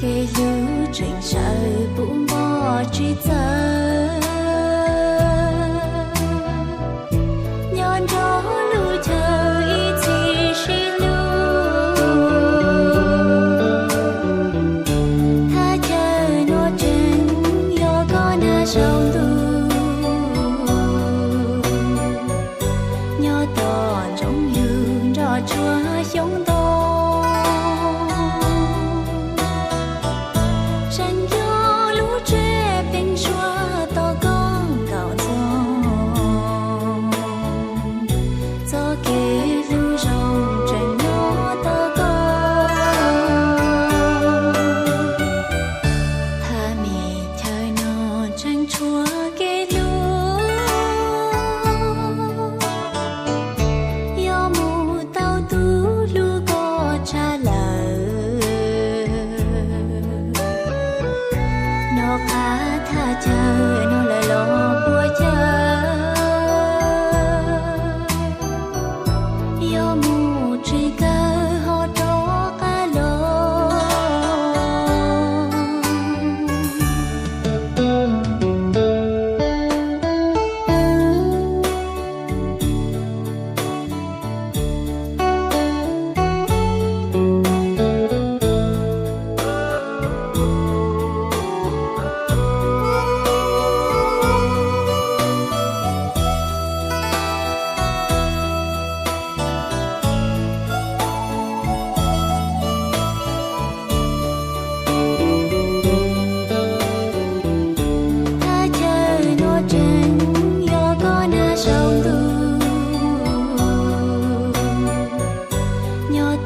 Kev hlub tseem sawv puv npog tsis txawv. Nyob nrog lub chaw ib txhis sib hlub, thaj chaw no tseem yog koj nag saum ntuj. Nyob tos ntsoov yus nroj tsuag xyoob ntoo, tseem yog lub tsev pheeb suab tos koj nkaum ntxoo. Txoj kev hlub zoo tseem nyob tos koj. Thaj me chaw no tseem tshuav kev hlub, yuav mus tau tus hlub koj tshaj lawm. Nov qab thaj chaw no lawm los puas cawv, yuav mus tsis kawg ho rov qab los. Thaj chaw no tseem yog koj nag saum ntuj, nyob